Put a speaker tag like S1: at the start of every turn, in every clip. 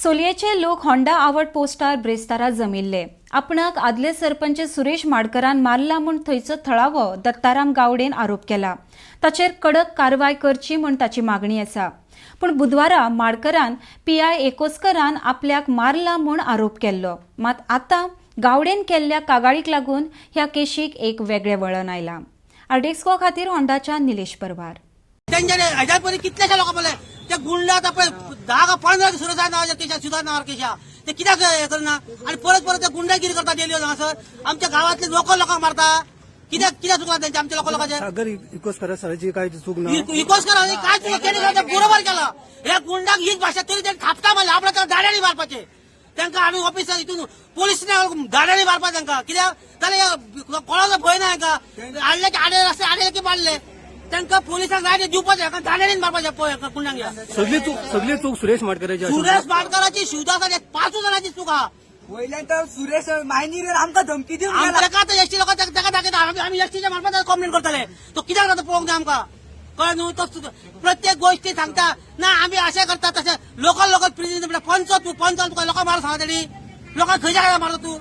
S1: सोलयेचे लोक होंडा आवड पोस्टार ब्रेस्तारा जमिल्ले. आपणाक आदले सरपंच सुरेश माडकरान मारला म्हूण थंयचो थळावो दत्ताराम गावडेन आरोप केला. ताचेर कडक कारवाय करची म्हूण ताची मागणी आसा. पूण बुधवारा माडकरान पीआय एकोस्करान आपल्याक मारला म्हूण आरोप केल्लो. मात आतां गावडेन केल्ल्या कागाळीक लागून ह्या केशीक एक वेगळें वळण आयलां. आरडीएक्स गोवा खातीर होंडाच्या निलेश परवार.
S2: तेंच्यानी हेज्या पयलीं कितलेशे लोकां पळय ते गुंडा आतां पळय 10 का 15 सुरजा नांवाच्या केशा सुधा नांवार केशा ते कित्याक हें करना आनी परत परत ते गुंडागिरी करता डेली हांगासर आमच्या गांवांतले लोक लोकांक मारता. कित्याक कित्याक चुकला तेंच्या आमच्या लोक लोकांचे?
S3: सागर इकोस्कर सराची काय चूक ना.
S2: इकोस्कर काय चुकलं? तेणी ते बरोबर केला. ह्या गुंडाक हीच भाशा तरी तेणी थापटा मारली. आपल्या ताका दाड्यांनी मारपाचे तांकां आमी ऑफिसर हितून पोलीस दाड्यांनी मारपा तांकां. कित्याक जाल्यार कोणाचो भंय ना हांकां. हाडले की आडे रस्ते आडले की मारले तांकां पोलिसांक रायट दिवपाचें हांकां दाड्यांनी मारपाचें पळय गुंडांक.
S3: सगळी चूक सुरेश माडकराची आसा.
S2: सुरेश माडकराची शिवदासाची 5 जाणांची चूक आहा.
S4: वयल्यान तर सुरेश मायनीर आमकां धमकी दिवन गेला.
S2: आमकां आतां एसटी लोकां ताका दाखयता. आमी एसटीच्या मार्फत कंप्लेन करतले. तो कित्याक जाता पळोवंक जाय आमकां. कळ्ळें न्हू? तो प्रत्येक गोष्टी सांगता ना आमी अशें करता तशें. लोकल लोकल प्रेसिडेंट म्हणल्यार पंच तूं पंच तुका लोकांक मारून सांगता तेणी. लोकांक खंयच्या काय मारता तूं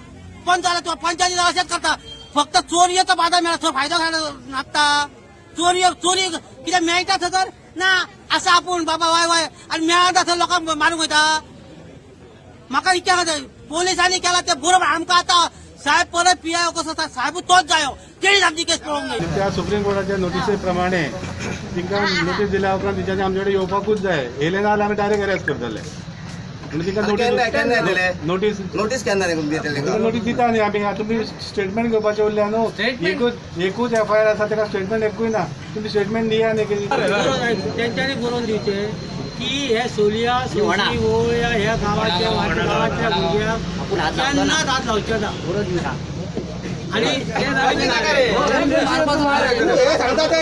S2: पंच जाल्यार तूं पंचायती अशेंच करता. फक्त चोरयेचो बादा मेळ्ळा फायदो नागता. चोरी चोरी कित्याक मेळटा थंयसर ना आसा आपूण बाबा वय वय आनी मेळटा थंय लोकांक मारूंक वयता. म्हाका इतक्या पोलिसांनी केला ते बरोबर. आमकां आतां साहेब परत पीआय कसो आसा साहेब तोच जायो. तेणीच आमची केस पळोवंक जाय.
S5: त्या सुप्रीम कोर्टाच्या नोटीसे प्रमाणे तिंका नोटीस दिल्या उपरांत तिच्यांनी आमचे कडेन येवपाकूच जाय. येयले ना जाल्यार आमी डायरेक्ट अरेस्ट करतले. म्हणजे तिका
S6: केन्ना केन्ना येतले?
S5: नोटीस
S6: नोटीस केन्ना दितले?
S5: नोटीस दिता न्ही आमी. तुमी स्टेटमेंट घेवपाचें उरल्या न्हू. एकूच एफआयआर आसा ताका स्टेटमेंट एकूय ना. तुमी स्टेटमेंट दिया न्ही.
S2: तेंच्यांनी बरोवन दिवचें की हे सोलिया सोलशी वोळ्या ह्या गांवाच्या गांवांतल्या भुरग्यांक केन्नाच हात लावचे ना. आणि
S6: सांगता ते.